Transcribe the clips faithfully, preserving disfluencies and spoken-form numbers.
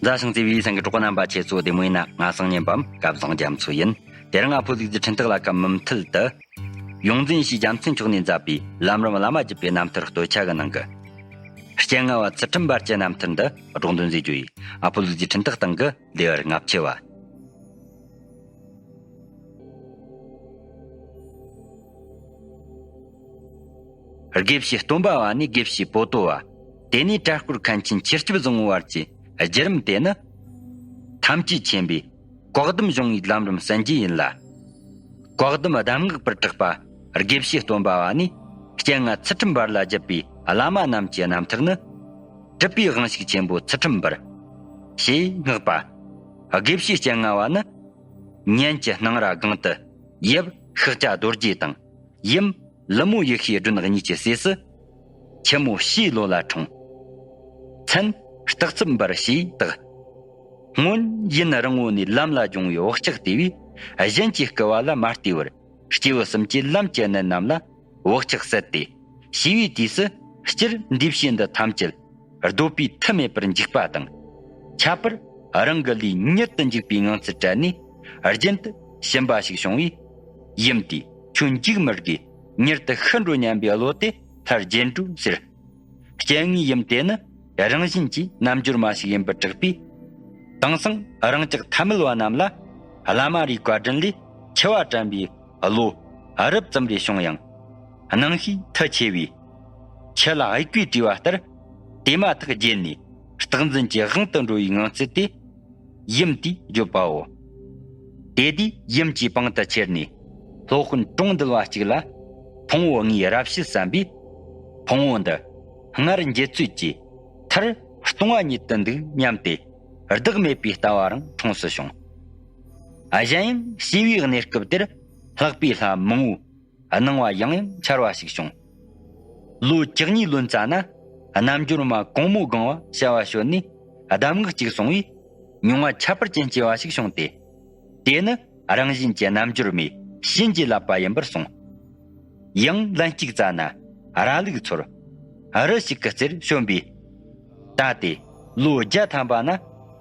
མཛའ་ཞིང་བརྩེ་བའི་སེམས་ཀྱི་གྲོགས་རྣམ་པ། ཁྱེད་ཚོ་བདེ་མོ་ཡིན་ན། ང་སང་ཉིན་པའམ་སྐལ་བཟང་རྒྱ་མཚོ་ཡིན། དེ་རིང་ཨ་ཕོ་ལུག་རྫི་འཕྲིན་སྟེགས་ལ་ཁ་མུ་མཐུད་དུ། ཡོངས་འཛིན་ཡེ་ཤེས་རྒྱལ་མཚན་མཆོག་ནས་མཛད་པའི་ལམ་རིམ་བླ་མ་བརྒྱུད་པའི་རྣམ་ཐར་སྟོད་ཆ་གི་ནང་གི། སྤྱན་སྔ་བ་ཚུལ་ཁྲིམས་འབར་གྱི་རྣམ་ཐར་འདི་སྒྲོག་འདོན་མཛད་རྒྱུ་ཡིན། ཨ་ཕོ་ལུག་རྫི་འཕྲིན་སྟེགས་སྟེང་གི་ལེའུ་ལྔ་བཅུ་བ། དགེ་བཤེས་སྟོན་པ་བ་ནས་དགེ་བཤེས་པོ་ཏོ་བ། དེ་ནས་བྲག་སྐོར་མཁན་ཆེན་ཆོས་སྐྱབས་བཟང་བོ་བར་གྱི་བརྒྱུད་རིམ་དེ་ནི། ཐམས་ཅད་མཁྱེན་པའི་བཀའ་གདམས་གཞུང་གི་ལམ་རིམ་གསན་རྒྱུ་ཡིན་ལ། བཀའ་གདམས་གདམས་ངག་པར་གྲགས་པ་དགེ་བཤེས་སྟོན་པ་བ་ནས་སྤྱན་སྔ་ཚུལ་ཁྲིམས་འབར་ལ་བརྒྱུད་པའི་བླ་མ་རྣམས་ཀྱི་རྣམ་ཐར་ནི། གྲུབ་པའི་དབང་ཕྱུག་ཆེན་པོ་ཚུལ་ཁྲིམས་འབར། ཞེས་བསྔགས་པ། དགེ་བཤེས་སྤྱན་སྔ་བ་ནི། ཉན་གྱི་སྣང་ར་སྒང་དུ། ཡབ་ཤཱཀྱ་རྡོ་རྗེ་དང་། ཡུམ་ལི་མོ་ཡེ་ཤེས་སྒྲོན་གཉིས་ཀྱི་སྲས་སུ། ཆེན་མོ་ཕྱིའི་ལོ་ལ་འཁྲུངས། མཚན་སྟག་ཚབ་འབར་ཞེས་བཏགས། སྔོན་ཡུན་རིང་བོ་ནས་ལམ་ལ་སྦྱོང་བའི་བག་ཆགས་དེ་བས་གཞན་གྱི་སྐུལ་བ་ལ་མ་ལྟོས་པར། སྐྱེས་བུ་གསུམ་གྱི་ལམ་གྱི་གནད་རྣམས་ལ་བག་ཆགས་ཟད་དེ། ཤི་བའི་དུས་སུ་སྤྱིར་འདུས་བྱས་འདི་ཐམས་ཅད་སྡོད་པའི་མཐུ་མེད་པར་འཇིག་པ་དང་། ཁྱད་པར་རང་གི་ལུས་མྱུར་དུ་འཇིག་པའི་ངང་ཚུལ་བཀྲལ་ནས། རྒྱུན་དུ་ཕྱིན་པ་ཞིག་བྱུང་བས། ཡུམ་དེས་ཁྱོད་འཇིག་མི་དགོས། མྱུར་དུ་ཤི་འགྲོ་སྙམ་པའི་བློ་དེ་སླར་རྒྱས་འགྲོ་ཟེར། སྤྱན་སྔའི་ཡུམ་དེ་ནི་རང་བཞིན་གྱིས་རྣལ་འབྱོར་མ་ཞིག་ཡིན་པར་གྲགས་པས། དེང་སང་རང་ཅག་ཐ་མལ་བ་རྣམས་ལ་བླ་མ་རིགས་བཀའ་དྲིན་ལས་འཆི་བ་དྲན་པའི་བློ་རབ་ཙམ་རེ་བྱུང་ཡང་། སྣང་ཤས་མཐུ་ཆེ་བས། ཆུ་ལ་དབྱུག་པས་བྲིས་པ་ལྟར། དེ་མ་ཐག་རྒྱས་ནས་རྟག་འཛིན་གྱི་དབང་དུ་འགྲོ་བའི་ངང་ཚུལ་དེ། ཡུམ་དེས་བརྗོད་པའོ། དེ་དུས་ཡུམ་གྱིས་པང་དུ་ཁྱེར་ནས། སློབ་དཔོན་གྲོང་འདུལ་བ་གཅིག་ལ། ཕུང་བོ་ལྔའི་རབ་བྱེད་བསམ་པས། ཕུང་བོ་འདི་སྔར་འགྱེད་ཚུལ་གྱིས། མཐར་སྟོང་བ་ཉིད་དུ་འདུག་སྙམ་སྟེ། བདག་མེད་པའི་ལྟ་བ་རང་འཁྲུངས་སུ་བྱུང་། གཞན་ཡང་ཤི་བའི་གནས་སྐབས་དེར་ལྷགས་པའི་ལྷ་མང་བོ། སྣང་བ་ཡང་ཡང་འཆར་བ་ཞིག་བྱུང་། ལོ་བཅུ་གཉིས་ལོན་ཙ་ན། རྣལ་འབྱོར་མ་གོང་མོ་སྒང་བ་བྱ་བ་བྱོན་ནས་གདམས་ངག་ཅིག་གསུངས་པས། མྱོང་བ་ཁྱད་པར་ཅན་སྐྱེ་བ་ཞིག་བྱུང་སྟེ། དེ་ནི་རང་བཞིན་གྱི་རྣལ་འབྱོར་མའི་བྱིན་གྱིས་བརླབས་པ་ཡིན་པར་གསུངས། ཡང་ལན་གཅིག་ཙ་ན་ར་ལུག་ཚོར། རི་ཞིག་གི་རྩེར་བྱོན་པས། ད་དེ་ལོ་བརྒྱ་ཐམ་པ་ན་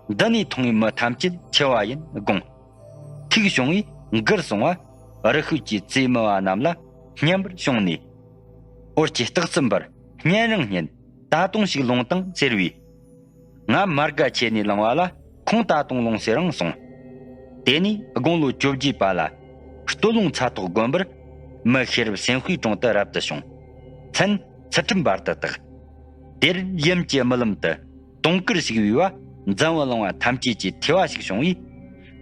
འདི་ནས་མཐོང་བའི་མི་ཐམས་ཅད་འཆི་བ་ཡིན་དགོངས། ཐུགས་བྱུང་བས་མགུར་གསུང་བ་རི་ཤོད་ཀྱི་རྩེ་མི་བ་རྣམས་ལ་སྙན་པར་བྱུང་ནས། འོད་ཀྱི་སྟག་ཚུབ་འབར་སྙན་རང་སྙན། ད་དུང་ཞིག་ལོངས་དང་ཟེར་བས། ང་མར་དགའ་ཆེ་ནས་ལངས་པ་ལ་ཁོང་ད་དུང་ལོངས་ཟེར་རང་གསུངས། དེ་ནས་དགུང་ལོ་བཅོ་བརྒྱད་པ་ལ་སྟོད་ལུང་ཚ་ཐོག་དགོན་པར་མི་ཤེས་རབ་སེམས་དཔའི་དྲུང་དུ་རབ་ཏུ་བྱུང་། མཚན་ཚུལ་ཁྲིམས་འབར་དུ་བཏགས། དེར་ཡུམ་གྱི་རྨི་ལམ་དུ་དུང་དཀར་ཞིག་བུས་པ་འཛམ་བུ་གླིང་བ་ཐམས་ཅད་ཀྱི་ཐོས་པ་ཞིག་བྱུང་བས།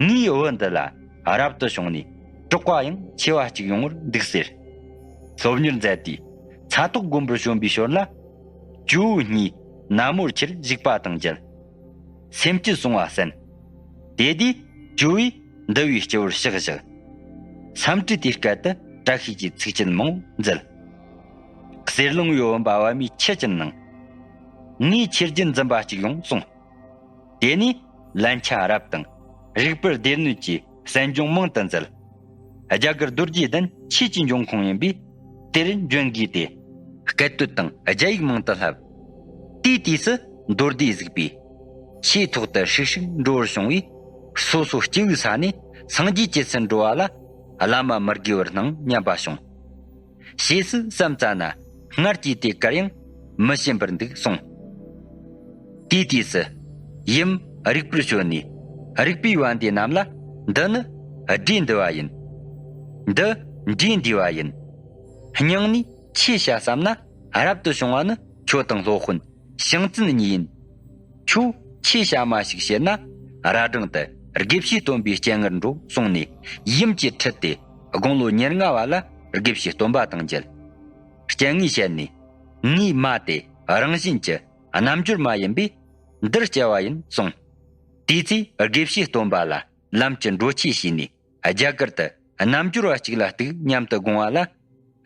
ངའི་བུ་འདི་ལ་རབ་ཏུ་བྱུང་ནས་གྲོགས་པ་ཡང་ཆེ་བ་གཅིག་ཡོང་བར་འདུག་ཟེར། སློབ་གཉེར་མཛད་དེ་ཚ་ཐོག་དགོན་པར་བྱོན་པའི་ཞོར་ལ། ཇོ་བོ་གཉིས་ན་མོར་ཆེར་བཞུགས་པ་དང་མཇལ། སེམས་བསྐྱེད་གསུང་བ་གསན། དེ་དུས་ཇོ་བོས་འདུལ་བའི་སྤྱི་བོར་ཕྱག་བཞག། སེམས་བསྐྱེད་དེ་སྐད་དུ་བཀྲ་ཤིས་ཀྱི་ཚིགས་བཅད་མང་མཛད། གསེར་གླིང་བའི་བུམ་པ་བ་མོའི་ཁྱི་ཅན་ནང་། ངའི་ཁྱེར་རྒྱུན་འཛིན་པ་གཅིག་ཡོང་གསུངས། དེ་ནས་ལན་ཆ་རབ་དང་རིག་པར་སྡེ་སྣོད་ཀྱི་གསན་སྦྱོང་མང་དུ་མཛད། རྒྱ་གར་རྡོ་རྗེ་གདན་ཆོས་ཀྱི་འབྱུང་ཁུངས་ཡིན་པས་དེར་འབྱོན་དགོས་ཏེ། སྐད་དོད་དང་རྒྱ་ཡིག་མང་དུ་བསླབས། དེའི་དུས་སུ་མདོ་སྡེ་གཟིགས་པས། ཆོས་ཐོག་ཏུ་ཧྲིག་ཧྲིག་འགྲོ་བར་བྱུང་བས། སོ་སོ་སྐྱེ་བོའི་ས་ནས་སངས་རྒྱས་ཀྱི་སར་འགྲོ་བ་ལ་བླ་མ་མི་དགོས་པར་སྣང་སྙམ་པ་བྱུང་། ཞེས་སུ་བསམ་ཙ་ན་སྔར་གྱི་དེ་གར་ཡང་མི་ཞེན་པར་འདུག་གསུངས། དེའི་དུས་སུ་ཡུམ་རིག་པར་བྱོན་ནས་རིག་པའི་བན་དེ་རྣམས་ལ། འདི་ནི་སྒྲས་འདུལ་བ་ཡིན། འདི་འདྲས་འདུལ་བ་ཡིན། སྙིང་ནས་ཆོས་བྱ་བསམ་ན་རབ་ཏུ་བྱུང་བ་ནི་ཁྱོད་དང་སློབ་དཔོན་ཞང་བཙུན་གཉིས་ཡིན། ཁྱོད་ཆོས་བྱ་མ་ཞིག་བྱེད་ན་ར་སྦྲང་དུ་དགེ་བཤེས་སྟོན་པའི་སྤྱན་སྔར་འགྲོ་གསུངས་ནས་ཡུམ་གྱིས་ཁྲིད་དེ་དགུང་ལོ་ཉེར་ལྔ་བ་ལ་དགེ་བཤེས་སྟོན་པ་དང་མཇལ། སྤྱན་སྔས་བཤད་ནས་ངའི་མ་དེ་རང་བཞིན་གྱི་རྣལ་འབྱོར་མ་ཡིན་པས་འདིར་སྐྱེ་བ་ཡིན་གསུངས། དེའི་ཚེ་དགེ་བཤེས་སྟོན་པ་ལ་ལམ་གྱི་འགྲོ་ཆས་བྱས་ནས་རྒྱ་གར་དུ་རྣལ་འབྱོར་བ་གཅིག་ལ་གཏུག་སྙམ་དུ་དགོངས་པ་ལ།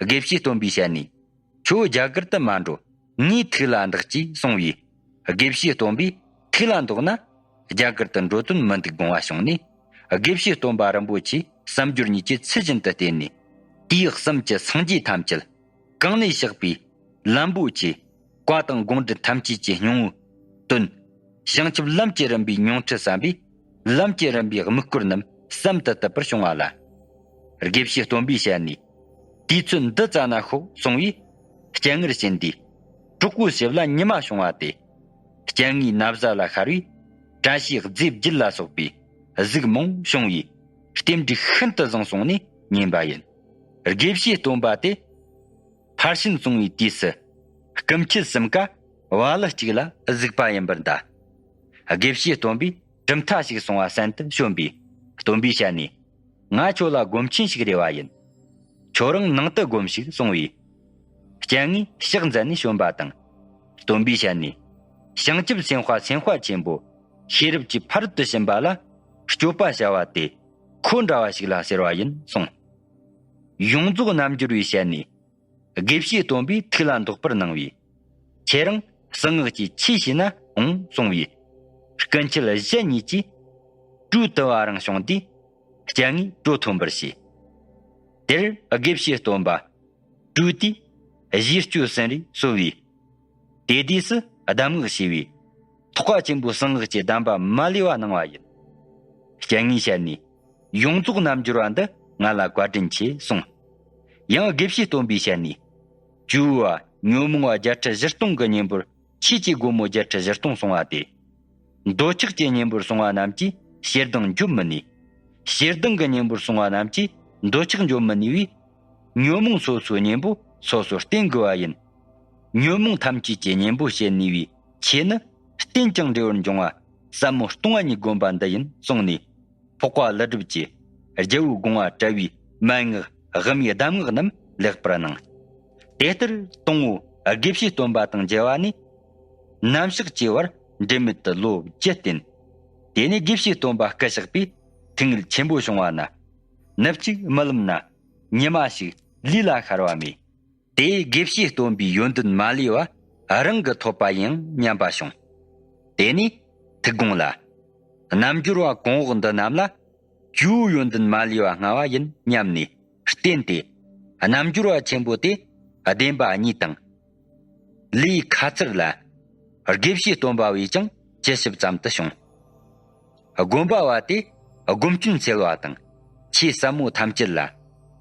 དགེ་བཤེས་སྟོན་པས་བཤད་ནས། ཁྱོད་རྒྱ་གར་དུ་མ་འགྲོ། ངའི་ཐུགས་ལ་འདག་ཅེས་གསུངས་པས། དགེ་བཤེས་སྟོན་པས་ཐུགས་ལ་འདོགས་ན་རྒྱ་གར་དུ་འགྲོ་དོན་མི་འདུག་དགོངས་པ་བྱུང་ནས། དགེ་བཤེས་སྟོན་པ་རིན་པོ་ཆེ་བསམ་སྦྱོར་གཉིས་ཀྱི་ཚུལ་བཞིན་དུ་བསྟེན་ནས། དུས་གསུམ་གྱི་སངས་རྒྱས་ཐམས་ཅད་གང་ནས་གཤེགས་པའི་ལམ་པོ་ཆེ། བཀའ་དང་དགོངས་འགྲེལ་ཐམས་ཅད་ཀྱི་སྙིང་པོ་དོན། བྱང་ཆུབ་ལམ་གྱི་རིམ་པའི་མྱོང་འཕྲད་བསམ་པས། ལམ་གྱི་རིམ་པའི་དམིགས་སྐོར་རྣམས་བསམ་དུ་དད་པར་བྱུང་བ་ལ། དགེ་བཤེས་སྟོན་པའི་ཞལ་ནས། དུས་ཚོད་འདི་ཙ་ན་ཤོག་གསུང་བས། སྤྱན་སྔར་ཕྱིན་དུས། གྲོགས་པོ་ཞིག་ལ་ཉི་མ་བྱུང་བ་སྟེ། སྤྱན་སྔའི་ན་བཟའ་ལ་ཤར་བས། བཀྲ་ཤིས་རྫས་བརྒྱད་ལ་སོགས་པའི་གཟུགས་མང་བྱུང་བས། རྟེན་འབྲེལ་ཤིན་ཏུ་བཟང་སོང་ནས་ཉན་པ་ཡིན། དགེ་བཤེས་སྟོན་པ་དེ། ཕར་ཕྱིན་སོང་བའི་དུས་སུ། སྐུ་མཆེད་གསུམ་ཀ་བ་ལི་གཅིག་ལ་གཟིགས་པ་ཡིན་པར་གདའ། དགེ་བཤེས་སྟོན་པས་གྲུབ་མཐའ་ཞིག་གསུང་བ་གསན་དུ་བྱོན་པས། སྟོན་པའི་ཞལ་ནས། ང་ཁྱོད་ལ་སྒོམ་ཆེན་ཞིག་རེ་བ་ཡིན། ཁྱོད་རང་ནང་དུ་སྒོམས་ཤིག་གསུང་བས། སྤྱན་སྔས་ཕྱག་འཚལ་ནས་བྱོན་པ་དང་། སྟོན་པའི་ཞལ་ནས། བྱང་ཆུབ་སེམས་དཔའ་སེམས་དཔའ་ཆེན་པོ་ཤེས་རབ་ཀྱི་ཕ་རོལ་ཏུ་ཕྱིན་པ་ལ་སྤྱོད་པ་བྱ་བ་དེ་ཁོ་འདྲ་བ་ཞིག་ལ་ཟེར་བ་ཡིན་གསུངས། ཡོངས་རྫོགས་རྣལ་འབྱོར་བའི་ཞལ་ནས། དགེ་བཤེས་སྟོན་པས་ཐུགས་ལ་འདོགས་པར་གནང་བས། ཁྱེད་རང་གསང་སྔགས་ཀྱི་ཆོས་ཤེས་ན་འོང་གསུང་བས། སྐུ་མཆེད་གཞན་གཉིས་ཀྱིས་གྲོས་བསྟུན་པ་རང་བྱུང་དུས། སྤྱན་སྔས་གྲོས་ཐོན་པར་བྱས། དེར་དགེ་བཤེས་སྟོན་པ་གྲོས་དུས། གཞས་སྤྱོད་ཟིན་རེ་གསོལ་བས། དེ་དུས་སུ་གདམས་ངག་ཞུས་པས། ཐེག་པ་ཆེན་པོའི་གསང་སྔགས་ཀྱི་གདམས་པ་མ་ལུས་པ་གནང་བ་ཡིན། སྤྱན་སྔའི་ཞལ་ནས། ཡོངས་རྫོགས་རྣལ་འབྱོར་བ་འདི་ང་ལ་བཀའ་དྲིན་ཆེ་གསུངས། ཡང་དགེ་བཤེས་སྟོན་པའི་ཞལ་ནས། ཇོ་བོ་བ་ཉོན་མོངས་པ་བརྒྱད་ཁྲི་བཞི་སྟོང་གི་གཉེན་པོར་ཆོས་ཀྱི་སྒོ་མོ་བརྒྱད་ཁྲི་བཞི་སྟོང་གསུང་བ་སྟེ། འདོད་ཆགས་ཀྱི་གཉེན་པོར་སོང་བ་རྣམས་ཀྱིས་ཞེ་སྡང་འཇོམས་མི་ནུས། ཞེ་སྡང་གི་གཉེན་པོར་སོང་བ་རྣམས་ཀྱིས་འདོད་ཆགས་འཇོམས་མི་ནུས་པས། ཉོན་མོངས་སོ་སོའི་གཉེན་པོ་སོ་སོར་བརྟེན་དགོས་པ་ཡིན། ཉོན་མོངས་ཐམས་ཅད་ཀྱི་གཉེན་པོ་བྱེད་ནུས་པའི་ཆོས་ནི། རྟེན་ཅིང་འབྲེལ་བར་འབྱུང་བ་ཟབ་མོ་སྟོང་པ་ཉིད་བསྒོམ་པ་འདི་ཡིན་གསུངས་ནས། འཕགས་པ་ཀླུ་སྒྲུབ་ཀྱི་རྒྱལ་པོའི་དགོངས་པ་བཀྲལ་བའི་མན་ངག་དབུ་མའི་གདམས་ངག་རྣམས་ལེགས་པར་གནང་། དེ་ལྟར་དང་པོ་དགེ་བཤེས་སྟོན་པ་དང་མཇལ་བ་ནས། ནམ་ཞག་བཅས་པར་འབྲལ་མེད་དུ་ལོ་བརྒྱད་བསྟེན། དེ་ནས་དགེ་བཤེས་སྟོན་པ་སྐུ་གཤེགས་པས་ཐུགས་ངལ་ཆེན་པོ་བྱུང་བ་ན། ནུབ་གཅིག་རྨི་ལམ་ན་ཉི་མ་ཞིག་ལུས་ལ་ཤར་བ་རྨིས། དེས་དགེ་བཤེས་སྟོན་པའི་ཡོན་ཏན་མ་ལུས་པ་རང་གིས་ཐོབ་པ་ཡིན་སྙམ་པ་བྱུང་། དེ་ནས་ཐུགས་དགོངས་ལ། རྣལ་འབྱོར་བ་གོང་འོག་འདི་རྣམས་ལ། ཇོ་བོའི་ཡོན་ཏན་མ་ལུས་པ་མངའ་བ་ཡིན་སྙམ་ནས་བརྟེན་ཏེ། རྣལ་འབྱོར་བ་ཆེན་པོ་དེ་བདེན་པ་གཉིས་དང་། ལས་ཁ་ཚར་ལ། དགེ་བཤེས་སྟོན་པ་བས་ཀྱང་ཅི་ཞིབ་ཙམ་དུ་བྱུང་། སྒོམ་པ་བ་དེ་སྒོམ་སྐྱོན་སེལ་བ་དང་། ཆོས་ཟབ་མོ་ཐམས་ཅད་ལ་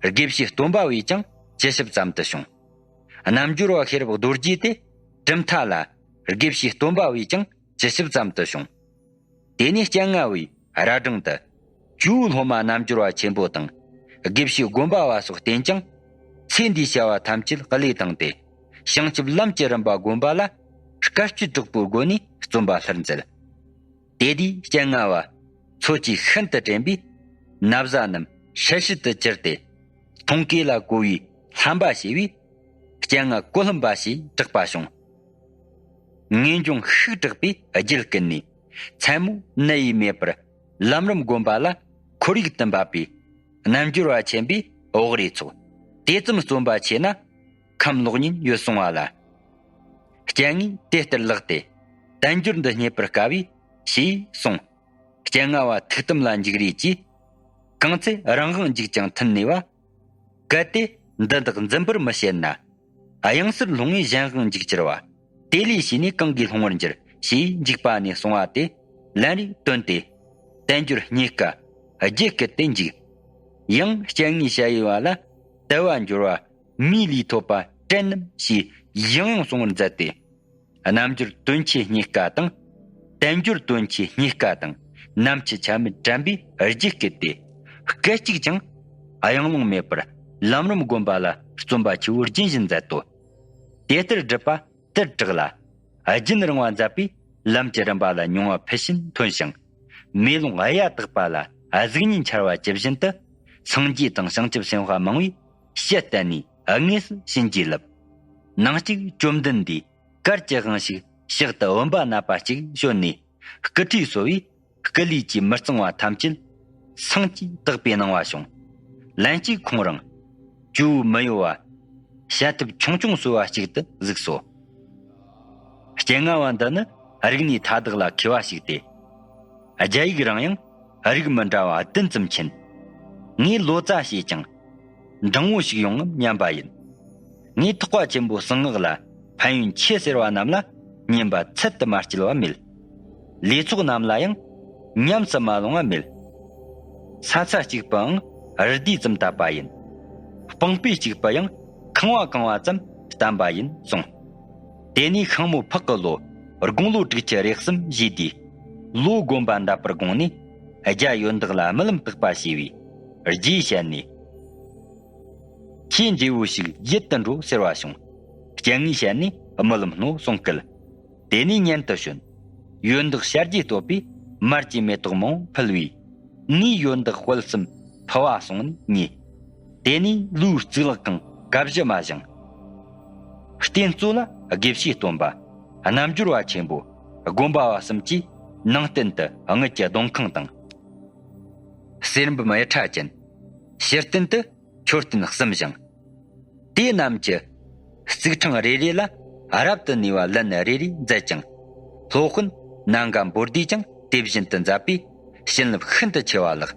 དགེ་བཤེས་སྟོན་པ་བས་ཀྱང་ཅི་ཞིབ་ཙམ་དུ་བྱུང་། རྣལ་འབྱོར་བ་ཤེས་རབ་རྡོ་རྗེ་དེ་གྲུབ་མཐའ་ལ་དགེ་བཤེས་སྟོན་པ་བས་ཀྱང་ཅི་ཞིབ་ཙམ་དུ་བྱུང་། དེ་ནས་སྤྱན་སྔ་བས་རྭ་སྒྲེང་དུ་ཇོ་བོའི་སློབ་མ་རྣལ་འབྱོར་བ་ཆེན་པོ་དང་དགེ་བཤེས་སྒོམ་པ་བ་སོགས་བསྟེན་ཀྱང་། ཚེ་འདིའི་བྱ་བ་ཐམས་ཅད་བློས་བཏང་སྟེ། བྱང་ཆུབ་ལམ་གྱི་རིམ་པ་བསྒོམ་པ་ལ་དཀའ་སྤྱད་དྲག་པོའི་སྒོ་ནས་བརྩོན་པ་སླར་མཛད། དེ་དུས་སྤྱན་སྔ་བ་འཚོ་བཅས་ཤིན་ཏུ་དྲན་པས་ན་བཟའ་རྣམས་ཧྲལ་ཧྲལ་དུ་གྱུར་ཏེ། མཐོང་གོས་ལ་གོ་བའི་ལྷམ་པ་བྱས་པས། སྤྱན་སྔ་གོ་ལྷམ་པ་ཞེས་གྲགས་པ་བྱུང་། ངེས་འབྱུང་ཤུགས་དྲག་པས་རྒྱུད་བསྐུལ་ནས། མཚན་མོ་ནད་ཡས་མེད་པར་ལམ་རིམ་བསྒོམ་པ་ལ་ཁོར་ཡུག་ཏུ་འབབ་པས། རྣལ་འབྱོར་བ་ཆེན་པོས་འོག་རེ་ཚོགས། དེ་ཙམ་བརྩོན་པ་ཆེ་ན་ཁམས་ལོག་ཉེན་ཡོད་གསུང་བ་ལ། སྤྱན་སྔས་དེ་ལྟར་ལེགས་ཏེ་དལ་འབྱོར་འདི་རྙེད་པར་དཀའ་བས་ཞེས་གསུངས། སྤྱན་སྔ་བ་ཐུགས་དམ་ལ་འཇུག་རེས་ཀྱིས། གང་ཚེ་རང་དབང་འཇུག་ཀྱང་མཐུན་ནུས་པ། གལ་ཏེ་འདི་དག་འཛིན་པར་མི་བྱེད་ན། གཡང་སར་ལྷུང་བས་གཞན་དབང་འཇུག་གྱུར་པ། དེ་ལས་བྱས་ནས་གང་གིས་ལྷུང་བར་འགྱུར་ཞེས་འཇིགས་པ་ནས་གསུང་བ་དེ་ལན་རེ་བཏོན་ཏེ། དལ་འབྱོར་རྙེད་དཀའ་རྒྱུད་བསྐུལ་ཏེ་འཇུག་ཡང་སྤྱན་སྔའི་ཞལ་དབྱེ་བ་ལ། དལ་བ་འབྱོར་བ་མིའི་ལུས་ཐོབ་པ་དྲན་ནམ་ཞེས་ཡང་ཡང་གསུང་བར་མཛད་དེ། རྣལ་འབྱོར་དོན་ཆེ་རྙེད་དཀའ་དང་། དལ་འབྱོར་དོན་ཆེ་རྙེད་དཀའ་དང་། ནམ་འཆི་ཆ་མེད་དྲན་པས་རྒྱུད་བསྐུལ་ཏེ། སྐད་ཅིག་ཀྱང་གཡེང་ལོང་མེད་པར་ལམ་རིམ་བསྒོམ་པ་ལ་བརྩོན་པ་ཆེ་བོ་རྒྱུན་བཞིན་མཛད་དོ། དེ་ལྟར་སྒྲུབ་པ་དེར་གྲགས་ལ། རྒྱུན་རིང་བ་མཛད་པས་ལམ་གྱི་རིམ་པ་ལ་མྱོང་བ་ཕུལ་ཕྱིན་ཐོན་ཞིང་། མེ་ལོང་གཡའ་དག་པ་ལ་གཟུགས་བརྙན་འཆར་བ་ཇི་བཞིན་དུ། སངས་རྒྱས་དང་བྱང་ཆུབ་སེམས་དཔའ་མང་བས་ཞལ་བསྟན་ནས་དངོས་སུ་བྱིན་གྱིས་བརླབས། ནང་གཅིག་བཅོམ་ལྡན་འདས། གར་གྱི་དབང་ཕྱུག་ཕྱག་ཏུ་བུམ་པ་མནབས་པ་གཅིག་བྱོན་ནས་སྐུ་ཁྲུས་གསོལ་བས། སྐུ་ལུས་ཀྱི་མི་གཙང་བ་ཐམས་ཅད་སངས་ཀྱིས་དག་པའི་སྣང་བ་བྱུང་། ལན་གཅིག་ཁོང་རང་ཇོ་བོ་མི་གཡོ་བ་ཞལ་ཐུབ་ཆུང་ཆུང་གསོལ་བ་གཅིག་ཏུ་གཟིགས་སོ། སྤྱན་སྔ་བ་འདི་ནི་རིག་གནས་མཐའ་དག་ལ་མཁས་པ་ཞིག་སྟེ། རྒྱ་ཡིག་རང་ཡང་རིགས་མི་འདྲ་བ་བདུན་ཙམ་མཁྱེན། ངས་ལོ་ཙཱ་བྱས་ཀྱང་འབྲིང་བོ་ཞིག་ཡོང་ངམ་སྙམ་པ་ཡིན། ངས་ཐེག་པ་ཆེན་པོའི་གསང་སྔགས་ལ་ཕན་ཡོན་ཆེ་ཟེར་བ་རྣམས་ལ་ཉན་པ་ཚད་དུ་མ་སྐྱེལ་བ་མེད། ལས་ཚོགས་རྣམས་ལ་ཡང་ཉམས་སུ་མ་ལོང་བ་མེད། ས་ཚ་གཅིག་པུའང་རི་དུས་ཙམ་བཏབ་པ་ཡིན། སྤང་སྤོས་གཅིག་པུ་ཡང་ཁང་བ་གང་བ་ཙམ་བསྟན་པ་ཡིན་གསུངས། དེ་ནས་ཤིང་མོ་ཕག་གི་ལོ་དགུང་ལོ་དྲུག་ཅུ་རེ་གསུམ་བཞེས་དུས། ལོ་དགོན་པ་འདབ་པར་དགོངས་ནས་རྒྱ་ཡོན་བདག་ལ་རྨི་ལམ་བརྟག་པ་ཞེས་པའི་རྗེས་བཤད་ནས། ཁྱེད་འབྲས་བུ་ཞིག་ཡིད་དུ་འགྲོ་ཟེར་བ་བྱུང་། སྤྱན་སྔས་བཤད་ནས་རྨི་ལམ་སྣོ་གསུང་སྐད། དེ་ནས་སྙན་དུ་བྱོན། ཡོན་བདག་ཞལ་རྒྱས་བསྟོད་པས་མར་གྱི་མེ་ཏོག་མང་ཕུལ་བས། ངས་ཡོན་བདག་དཔལ་གསུམ་ཕུལ་བ་གསུངས་ནས་ཉེ། དེ་ནས་ལོའི་གཙུག་ལག་ཁང་ཀ་བཞི་མ་བཞེངས། རྟེན་གཙོ་ལ་དགེ་བཤེས་སྟོན་པ་རྣལ་འབྱོར་བ་ཆེན་པོ་དགོན་པ་བ་གསུམ་གྱིས་ནང་རྟེན་དུ་དངུལ་གྱི་སྡོང་ཁང་དང་། གསེར་འབུམ་གཡུ་ཁྲ་ཅན། ཕྱི་རྟེན་དུ་མཆོད་རྟེན་གསུམ་བཞེངས། དེ་རྣམས་ཀྱི་རྩིག་ཕྲེང་རེ་རེ་ལ་རབ་ཏུ་གནས་པ་ལན་རེ་རེ་མཛད་ཅིང་། སློབ་དཔོན་ནཱ་ག་བོ་དྷིས་ཀྱང་དེ་བཞིན་དུ་མཛད་པས་བྱིན་རླབས་ཤིན་ཏུ་ཆེ་བ་ལགས།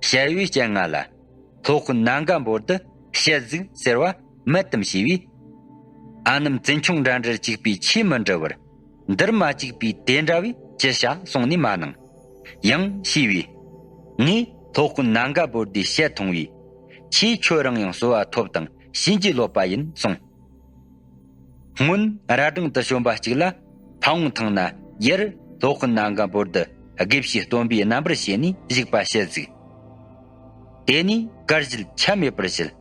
ཞལ་བའི་སྤྱན་སྔ་ལ། སློབ་དཔོན་ནཱ་ག་བོ་དྷི་ཞལ་གཟིགས་ཟེར་བ་མེད་དམ་ཞེས་པས། ཨ་ནམ་བཙུན་ཆུང་འདྲ་འདྲར་གཅིག་པས་ཆེས་མི་འདྲི་བར། འདིར་མ་གཅིག་པས་དེ་འདྲ་བས་ཅི་བྱ་གསུངས་ནས་མ་གནང་། ཡང་ཞེས་པས། ངས་སློབ་དཔོན་ནཱ་ག་བོ་དྷིའི་ཞལ་མཐོང་བས། ཁྱེད་ཁྱོད་རང་ཡང་གསོལ་བ་ཐོབ་དང་བྱིན་གྱིས་རློབ་པ་ཡིན་གསུངས། སྔོན་ར་སྒྲེང་དུ་བྱོན་པ་གཅིག་ལ་ཕ་བོང་ཐང་ན་ཡར་སློབ་དཔོན་ནཱ་ག་བོ་དྷི་དགེ་བཤེས་སྟོན་པའི་རྣམ་པར་ཕྱེ་ནས་བཞུགས་པ་ཞལ་གཟིགས། དེ་ནས་དཀར་ཞལ་ཆ་མེད་པར་བཞུད།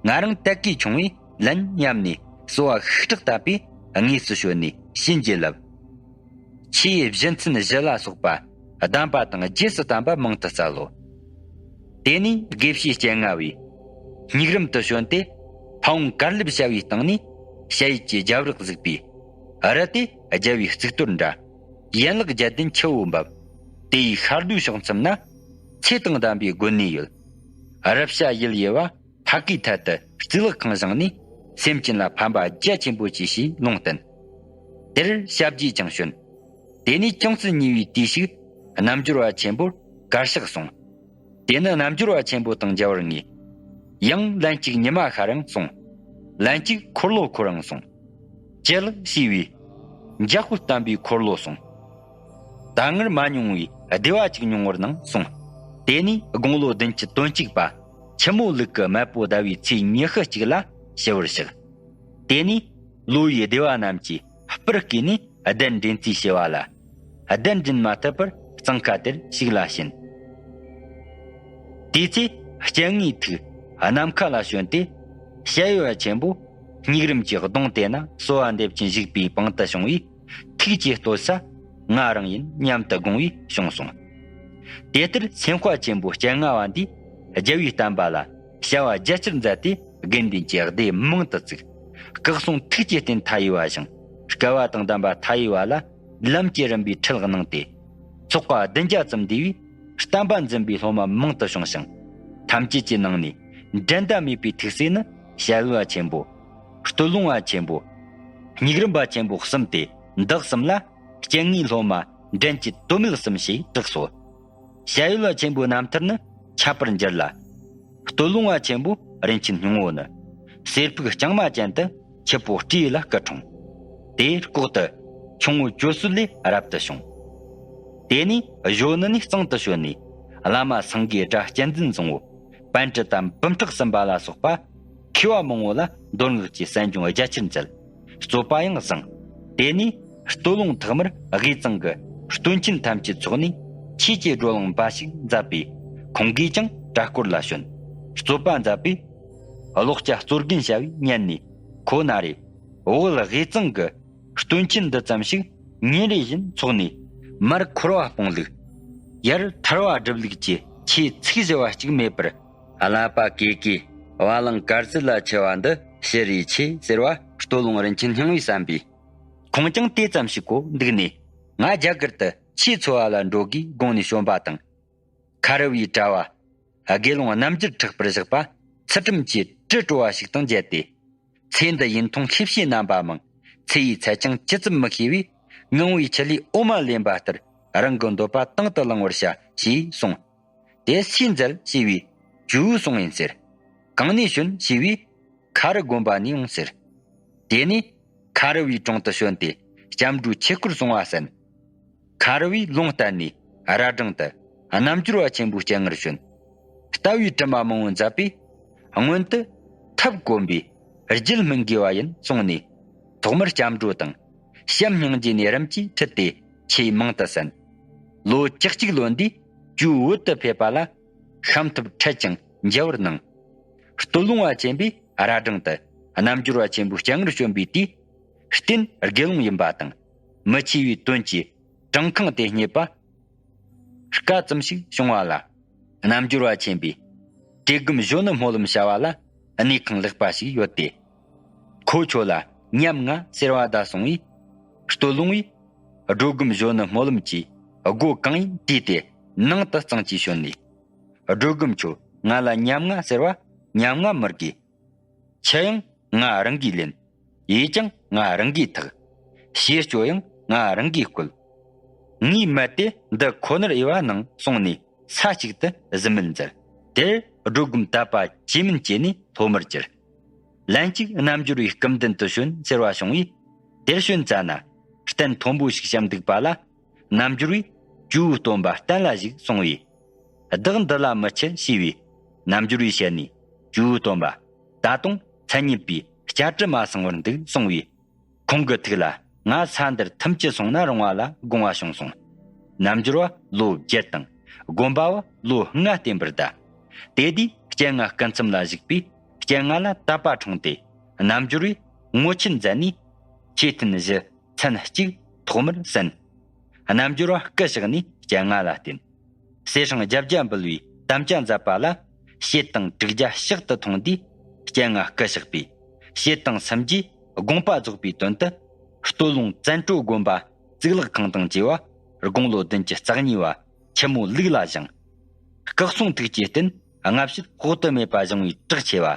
ང་རང་དད་གུས་ཆུང་བས་ལན་སྙམ་ནས་གསོལ་བ་ཤུགས་དྲག་བཏབ་པས་དངོས་སུ་བྱོན་ནས་བྱིན་གྱིས་བརླབས། ཆོས་ཡི་བཞེད་མཚན་བཞི་ལ་སོགས་པ་གདམས་པ་དང་རྗེས་སུ་བསྟན་པ་མང་དུ་སྩལ་ལོ། དེ་ནས་དགེ་བཤེས་སྤྱན་སྔ་བས་སྙིགས་རུམ་དུ་བྱོན་ཏེ་ཕ་བོང་དཀར་ལེབ་བྱ་བའི་སྟེང་ནས་ཞ་ཡི་གི་རྒྱབ་རག་གཟིགས་པས། རི་དེ་རྒྱལ་བའི་གཙུག་ཏོར་འདྲ། ཡན་ལག་བརྒྱད་ལྡན་ཆུ་བོ་འབབ། དེ་ཡི་ཤར་ལྷོའི་ཕྱོགས་མཚམས་ན་ཚེ་དང་ལྡན་པའི་དགོན་གནས་ཡོད། རི་བྱ་ཡུལ་ཡུལ་བ་ཕ་གིའི་ཐད་དུ་གཙུག་ལག་ཁང་བཞེངས་ནས་སེམས་ཅན་ལ་ཕན་པ་རྒྱ་ཆེན་པོ་ཆེ་ཞེས་ལུང་བསྟན། དེར་ཞབས་རྗེས་ཀྱང་བྱོན། དེ་ནས་ཅུང་ཟད་ཉེ་བའི་དུས་ཤིག་རྣལ་འབྱོར་བ་ཆེན་པོར་གར་ཞག་གསུངས། དེ་ནི་རྣལ་འབྱོར་བ་ཆེན་པོ་དང་མཇལ་བར་ངེས། ཡང་ལན་གཅིག་ཉི་མ་ཤར་ཡང་གསུངས། ལན་གཅིག་འཁོར་ལོ་འཁོར་ཡང་གསུངས། ཅི་ལགས་ཞེས་པས། འཇའ་ཧུད་བསྟན་པའི་འཁོར་ལོ་གསུངས། ད་སྔར་མ་མྱོང་བའི་བདེ་བ་ཅིག་མྱོང་བར་སྣང་གསུངས། དེ་ནས་དགུང་ལོ་བདུན་ཅུ་དོན་གཅིག་པ་ཆུ་མོ་ལུག་གི་མེས་པོ་ཟླ་བའི་ཚེས་ཉི་ཤུ་གཅིག་ལ་ཞི་བར་གཤེགས། དེ་ནས་ལོ་ཡི་སྡེ་བ་རྣམས་ཀྱིས་སྤུར་བསྐོས་ནས་གདན་འདྲེན་རྩིས་བྱས་པ་ལ། གདན་འདྲེན་མ་ཐུབ་པར་གཙང་ཁ་དེར་ཞིག་ལ་ཕྱིན། དེའི་ཚེ་སྤྱན་སྔའི་ཐུགས་ནམ་མཁའ་ལ་བྱོན་ཏེ། ཞ་ཡི་བ་ཆེན་པོ་སྙིགས་རིམ་གྱི་གདོང་དེ་ན་གསོལ་བ་འདེབས་ཀྱིན་བཞུགས་པའི་པང་དུ་བྱུང་བས། ཐུགས་ཀྱིས་བསྟོད་ས་ང་རང་ཡིན་སྙམ་དུ་དགོངས་པས་བྱུང་སོང་། དེ་ལྟར་སེམས་དཔའ་ཆེན་པོ་སྤྱན་སྔ་བ་འདིས་རྒྱལ་བའི་བསྟན་པ་ལ་བྱ་བ་རྒྱ་ཆེར་མཛད་དེ། དགེ་འདུན་གྱི་སྡེ་མང་དུ་བཙུགས། སྐུ་གསུང་ཐུགས་ཀྱི་རྟེན་མཐའ་ཡས་པ་བཞེངས། བསྐལ་བ་དང་ལྡན་པ་མཐའ་ཡས་པ་ལ་ལམ་གྱི་རིམ་པའི་ཁྲིད་གནང་སྟེ། ཚོགས་པ་བདུན་བརྒྱ་ཙམ་འདུས་པས་བསྟན་པ་འཛིན་པའི་སློབ་མ་མང་དུ་བྱུང་ཞིང་། ཐམས་ཅད་ཀྱི་ནང་ནས་འགྲན་ཟླ་མེད་པའི་ཐུགས་སྲས་ནི་ཞ་ཡི་བ་ཆེན་པོ། སྟོད་ལུང་བ་ཆེན་པོ། སྙིགས་རིམ་པ་ཆེན་པོ་གསུམ་སྟེ། འདི་གསུམ་ལ་སྤྱན་སྔའི་སློབ་མ་འགྲན་གྱི་དོན་མེད་གསུམ་ཞེས་གྲགས་སོ། ཞ་ཡི་བ་ཆེན་པོའི་རྣམ་ཐར་ནི་ཁྱབ་པར་འགྱུར་ལ། སྟོད་ལུང་བ་ཆེན་པོ་རིན་ཆེན་སྙིང་པོ་ནི། གསེར་ཕུག་རྐྱང་མ་ཅན་དུ་ཆུ་བོ་སྤྲེའུ་ལ་སྐུ་འཁྲུངས། དེའི་ལྐོག་ཏུ་ཁྱུང་པོ་ཅོ་སུ་ལས་རབ་ཏུ་བྱུང་། དེ་ནས་གཞོན་ནུ་ནས་གཙང་དུ་བྱོན་ནས་བླ་མ་སེང་གེའི་སྒྲ་གཅན་འཛིན་བཟང་པོ། པཎྜི་ཏ་འབུམ་ཕྲག་གསུམ་པ་ལ་སོགས་པ། མཁས་པ་མང་པོ་ལ་མདོ་སྔགས་ཀྱི་གསན་སྦྱོང་རྒྱ་ཆེར་མཛད། རྩོད་པ་ཡང་བཟང་། དེ་ནས་སྟོད་ལུང་ཐོག་མར་དབུས་གཙང་གི་སྟོན་ཆེན་ཐམས་ཅད་ཚོགས་ནས་ཆོས་ཀྱི་བགྲོ་གླེང་འབའ་ཞིག་མཛད་པས། ཁོང་གིས་ཀྱང་གྲྭ་སྐོར་ལ་བྱོན། རྩོད་པ་མཛད་པས། ཀློག་སྐྱ་གཙོ་རྒན་བྱ་བའི་ཉན་ནས། ཁོ་ན་རེ། བོད་དབུས་གཙང་གི་སྟོན་ཆེན་འདི་ཙམ་ཞིག་ཉིན་རེ་བཞིན་ཚོགས་ནས། མར་འཁོར་བ་སྤོང་ལུགས། ཡར་ཐར་བ་སྒྲུབ་ལུགས་ཀྱི་ཆོས་ཚིག་བཞི་བ་གཅིག་མེད་པར། བསླབ་པ་གེ་གེ་བ་ལང་དཀར་ཟལ་ལ་འཆི་བ་འདི་ཕྱིར་རེ་ཆེ་ཟེར་བ་སྟོད་ལུང་རིན་ཆེན་སྙིང་པོས་བསམ་པས། ཁོང་ཀྱང་དེ་ཙམ་ཞིག་གོ་འདུག་ནས་ང་རྒྱ་གར་དུ་ཆོས་འཚོལ་བ་ལ་འགྲོ་དགོས་དགོངས་ནས་བྱོན་པ་དང་། ཁ་རུ་བའི་གྲྭ་བ་དགེ་སློང་རྣམ་འགྱུར་མཁྲེགས་པར་བཞག་པ་ཚུལ་ཁྲིམས་ཀྱི་དྲི་བྲོ་བ་ཞིག་དང་མཇལ་ཏེ། ཚེ་འདི་ཡུན་ཐུང་ཤེས་བྱའི་རྣམ་པ་མང་། ཚེ་ཡི་ཚད་ཀྱང་ཇི་ཙམ་མི་ཤེས་པས། ངང་བའི་ཆུ་ལས་འོ་མ་ལེན་པ་ལྟར་རང་གི་འདོད་པ་དང་དུ་བླང་བར་བྱ་ཞེས་གསུངས། དེ་སུས་མཛད་ཞེས་པས། ཇོ་བོས་གསུངས་ཡིན་ཟེར། གང་ནས་བྱོན་ཞེས་པས། ཁ་རུ་དགོན་པ་ནས་འོང་ཟེར། དེ་ནས་ཁ་རུ་བའི་དྲུང་དུ་བྱོན་ཏེ་སྐྱབས་འགྲོའི་ཆོས་སྐོར་གསུང་བ་གསན། ཁ་རུ་བས་ལུང་བསྟན་ནས་ར་སྒྲེང་དུ་རྣལ་འབྱོར་བ་ཆེན་པོའི་སྤྱན་སྔར་བྱོན། ལྟ་བའི་དྲི་མ་མང་བོ་མཛད་པས་སྔོན་དུ་ཐབས་གོམས་པས་རྒྱུད་སྨིན་དགོས་པ་ཡིན་གསུངས་ནས། ཐོག་མར་སྐྱབས་འགྲོ་དང་བྱམས་སྙིང་རྗེ་ནས་རིམ་གྱིས་ཁྲིད་དེ་ཆོས་མང་དུ་གསན། ལོ་བཅུ་གཅིག་ལོན་དུས་ཇོའི་བོད་དུ་ཕེབས་པ་ལ་ཤམ་ཐབས་འཕྲལ་ཀྱང་མཇལ་བར་གནང་། སྟོད་ལུང་བ་ཆེན་པོས་ར་སྒྲེང་དུ་རྣལ་འབྱོར་བ་ཆེན་པོའི་སྤྱན་སྔར་བྱོན་པའི་དུས། རྟེན་དགེ་སློང་ཡིན་པ་དང་། མི་ཆེ་བའི་དོན་གྱི་བྲང་ཁང་དེ་རྙེད་པ། སྐབས་ཙམ་ཞིག་བྱུང་བ་ལ། རྣལ་འབྱོར་བ་ཆེན་པོས། བྲེ་སྒོམ་གཞོན་ནུ་སྨོན་ལམ་བྱ་བ་ལ་གནས་ཁང་ལེགས་པ་ཞིག་ཡོད་དེ། ཁོ་ཁྱོད་ལ་ཉམ་ང་ཟེར་བ་གདའ་གསུངས་པས། སྟོད་ལུང་བས། སྒྲོལ་སྒོམ་གཞོན་ནུ་སྨོན་ལམ་གྱིས་སྒོ་གང་ཡིན་བྲིས་ཏེ་ནང་དུ་གཙང་གྱིས་བྱོན་ནས། སྒྲོལ་སྒོམ་ཁྱོད་ང་ལ་ཉམ་ང་ཟེར་བ་ཉམ་ང་མི་དགོས། ཆུ་ཡང་ང་རང་གིས་ལེན། ཡས་ཀྱང་ང་རང་གིས་འཐག། ཞེ་སྐྱོ་ཡང་ང་རང་གིས་བསྐོལ། ངའི་མལ་དེ་འདི་ཁོ་ནར་དབྱེ་བ་གནང་གསུངས་ནས་ས་གཅིག་ཏུ་གཟིམ་མལ་མཛད། དེར་སྒྲོལ་སྒོམ་དད་པ་ཇེ་སྨིན་བྱས་ནས་སློབ་མར་གྱུར། ལན་གཅིག་རྣལ་འབྱོར་བའི་སྐུ་མདུན་དུ་བྱོན་ཟེར་བ་བྱུང་བས། དེར་བྱོན་ཙ་ན་རྟེན་མཐོན་པོ་ཞིག་བཤམས་འདུག་པ་ལ། རྣལ་འབྱོར་བས་ཇོའི་སྟོན་པ་བསྟན་ལ་བཞུགས་གསུང་བས། བདག་འདི་ལ་མི་ཆི་ཞེས་པས། རྣལ་འབྱོར་བས་བཤད་ནས་ཇོའི་སྟོན་པ། ད་དུང་མཚན་ཉིད་པའི་བསྐྱར་དྲི་མ་སངས་པར་འདུག་གསུང་བས། ཁོང་གི་ཐུགས་ལ་ང་ས་འདིར་ཐིམ་གྱིས་སོང་ན་རུང་བ་ལ་དགོངས་པ་བྱུང་གསུངས། རྣལ་འབྱོར་བ་ལོ་བརྒྱད་དང་། སྒོམ་པ་བ་ལོ་ལྔ་བསྟེན་པར་གདའ། དེ་དུས་སྤྱན་སྔ་སྐུ་མཚམས་ལ་བཞུགས་པས་སྤྱན་སྔ་ལ་དད་པ་འཁྲུངས་ཏེ། རྣལ་འབྱོར་བས་ངོ་ཆེན་མཛད་ནས། ཆོས་ཐུན་བཞི་མཚན་གཅིག་ཐོག་མར་གསན། རྣལ་འབྱོར་བ་སྐུ་གཤེགས་ནས་སྤྱན་སྔ་ལ་བསྟེན། གསེར་སྲང་བརྒྱད་བརྒྱ་འབུལ་བའི་དམ་བཅའ་མཛད་པ་ལ། བྱེད་སྟངས་དྲུག་བརྒྱ་ཕྱག་ཏུ་ཐོངས་དུས་སྤྱན་སྔ་སྐུ་གཤེགས་པས། བྱེད་སྟངས་སུམ་བརྒྱའི་དགོངས་པ་རྫོགས་པའི་དོན་དུ། སྟོད་ལུང་བཙན་བྲོད་དགོན་པ་གཙུག་ལག་ཁང་དང་བཅས་པ་དགུང་ལོ་བདུན་ཅུ་རྩ་གཉིས་པ་ཆུ་མོ་ལུག་ལ་བཞེངས། སྐུ་གསུང་ཐུགས་ཀྱི་རྟེན་སྔ་ཕྱིར་དཔག་ཏུ་མེད་པ་བཞེངས་པའི་གྲགས་ཆེ་བ།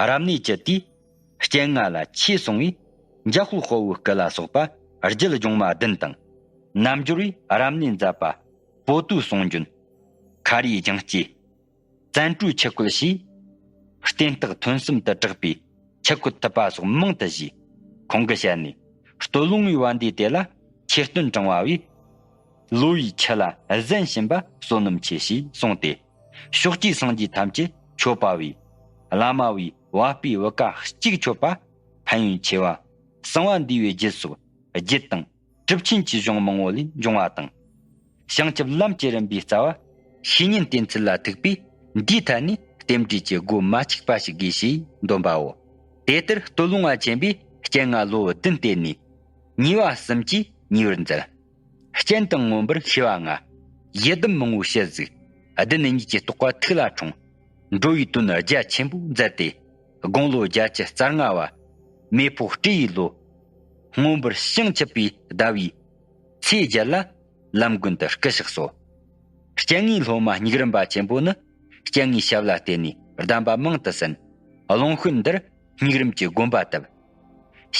རབ་གནས་ཀྱི་དུས། སྤྱན་སྔ་ལ་ཆོས་གསུང་བས། འཇམ་དཔལ་དཔའ་བོའི་སྐུ་ལ་སོགས་པ་རྒྱུད་སྦྱོང་མ་བདུན་དང་། རྣལ་འབྱོར་བས་རབ་གནས་མཛད་པ་པོ་ཏུའི་གསུང་རྒྱུན། ཁ་རིའི་སྦྱང་སྐྱེས། བཙན་བྲོད་ཆུ་བཀོད་ཞེས། རྟེན་རྟགས་ཐུན་གསུམ་དུ་གྲགས་པའི་ཆུ་བཀོད་ཐུབ་པ་སོགས་མང་དུ་བཞེས། ཁོང་གི་ཞལ་ནས། སྟོད་ལུང་བའི་བན་དེ་དེ་ལ་ཆོས་སྟོན་དྲངས་པ་བས། ལོ་བའི་ཆུ་ལ་གཟན་བྱིན་པ་བསོད་ནམས་ཆེ་ཞེས་གསུངས་ཏེ། ཕྱོགས་བཅུའི་སངས་རྒྱས་ཐམས་ཅད་མཆོད་པ་བས། བླ་མ་བས་བ་སྤུའི་བུ་ག་གཅིག་མཆོད་པ་ཕན་ཡོན་ཆེ་བ། གསང་བ་འདུས་པའི་རྒྱུད་སོགས་རྒྱུད་དང་གྲུབ་ཆེན་གྱི་གཞུང་མང་བོ་ལས་འབྱུང་བ་དང་། བྱང་ཆུབ་ལམ་གྱི་རིམ་པའི་རྩ་བ་བཤེས་གཉེན་བསྟེན་ཚུལ་ལ་ཐུག་པས། འདིའི་ཐད་ནས་རྟེན་འབྲེལ་གྱི་སྒོ་མ་ཆིག་པ་ཞིག་དགོས་ཞེས་འདོན་པའོ། དེ་ལྟར་སྟོད་ལུང་བ་ཆེན་པོས་སྤྱན་སྔ་ལོ་བདུན་བསྟེན་ནས། ཉེས་པ་གསུམ་གྱིས་ཉེས་པར་མཛད། སྤྱན་དང་མངོན་པར་ཤེས་པ་ལྔ། ཡི་དམ་མང་བོའི་ཞལ་གཟིགས། བདུད་གཉིས་ཀྱི་རྟོག་པ་ཐུགས་ལ་འཁྲུངས། འགྲོ་བའི་དོན་རྒྱ་ཆེན་པོ་མཛད་དེ། དགུང་ལོ་བརྒྱད་ཅུ་རྩ་ལྔ་བ། མེ་ཕོ་སྤྲེའུའི་ལོ། མངོན་པར་བྱང་ཆུབ་པའི་ཟླ་བའི་ཚེས་བརྒྱད་ལ་ལམ་དགུན་དུ་སྐུ་གཤེགས་སོ། སྤྱན་སྔའི་སློབ་མ་སྙིགས་རིམ་པ་ཆེན་པོ་ནི། སྤྱན་སྔའི་ཞབས་ལ་བརྟེན་ནས་གདམས་པ་མང་དུ་གསན། ཀློང་ཤུལ་འདིར་སྙིགས་རིམ་གྱི་དགོན་པ་བཏབ།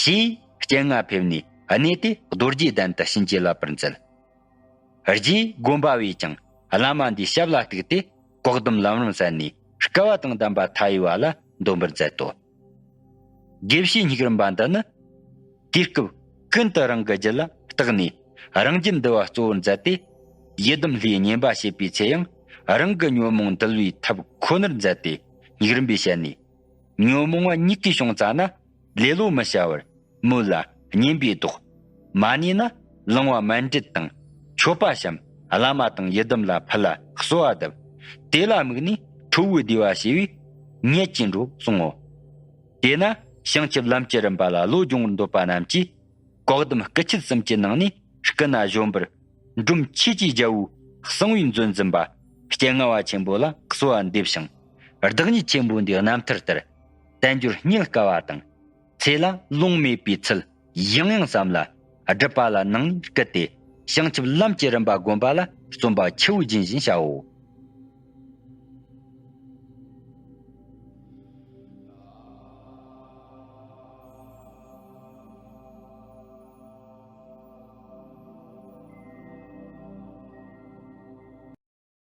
ཞེས་སྤྱན་སྔ་ཕེབས་ནས་གནས་དེ་རྡོ་རྗེ་གདན་དུ་བྱིན་གྱིས་བརླབ་པར་མཛད། རྗེས་དགོན་པ་བས་ཀྱང་བླ་མ་འདིའི་ཞབས་ལ་གཏུགས་ཏེ། བཀའ་གདམས་ལམ་རིམ་གསན་ནས་སྐལ་བ་དང་ལྡན་པ་མཐའ་ཡས་པ་ལ་འདོན་པར་མཛད་དོ། དགེ་བཤེས་སྙིགས་རིམ་པ་འདི་ནི། དུས་སྐབས་ཀུན་ཏུ་རང་གི་རྒྱུད་ལ་བརྟགས་ནས། རང་རྒྱུད་འདུལ་བ་གཙོ་བོར་མཛད་དེ། ཡི་དམ་ལྷའི་བསྙེན་པ་བྱེད་པའི་ཚེ་ཡང་། རང་གི་ཉོན་མོངས་འདུལ་བའི་ཐབས་ཁོ་ནར་མཛད་དེ། སྙིགས་རིམ་པའི་ཞལ་ནས། ཉོན་མོངས་པ་ཉིད་ཀྱིས་བྱུང་ཙ་ན། ལེ་ལོ་མི་བྱ་བར། མོད་ལ་བསྙེན་པས་བཟློག། མ་ནུས་ན་ལང་བ་མཎྜལ་དང་མཆོད་པ་བཤམས། བླ་མ་དང་ཡི་དམ་ལ་ཕུལ་ལ་གསོལ་བ་གདབ། དེ་ལ་དམིགས་ནས་ཁྲོ་བོའི་བདེ་བ་ཞེས་པས་མཉེས་ཀྱིས་འགྲོ་གསུང་ངོ་། དེས་ན་བྱང་ཆུབ་ལམ་གྱི་རིམ་པ་ལ་བློ་སྦྱོང་བར་འདོད་པ་རྣམས་ཀྱིས། བཀའ་གདམས་སྐུ་མཆེད་གསུམ་གྱི་ནང་ནས་སྐུ་ན་གཞོན་པར། འབྲོམ་ཆོས་ཀྱི་རྒྱལ་པོའི་གསང་བའི་མཛོད་འཛིན་པ། སྤྱན་སྔ་བ་ཆེན་པོ་ལ་གསོལ་བ་འདེབས་ཤིང་། བདག་ཉིད་ཆེན་པོ་འདིའི་རྣམ་ཐར་ལྟར། དལ་འབྱོར་རྙེད་དཀའ་བ་དང་། ཚེ་ལ་ལོང་མེད་པའི་ཚུལ་ཡང་ཡང་བསམ་ལ། སྒྲུབ་པ་ལ་ནང་ནས་བསྐུལ་ཏེ། བྱང་ཆུབ་ལམ་གྱི་རིམ་པ་བསྒོམ་པ་ལ་བརྩོན་པ་ཆུ་བོ་རྒྱུན་བཞིན་བྱའོ།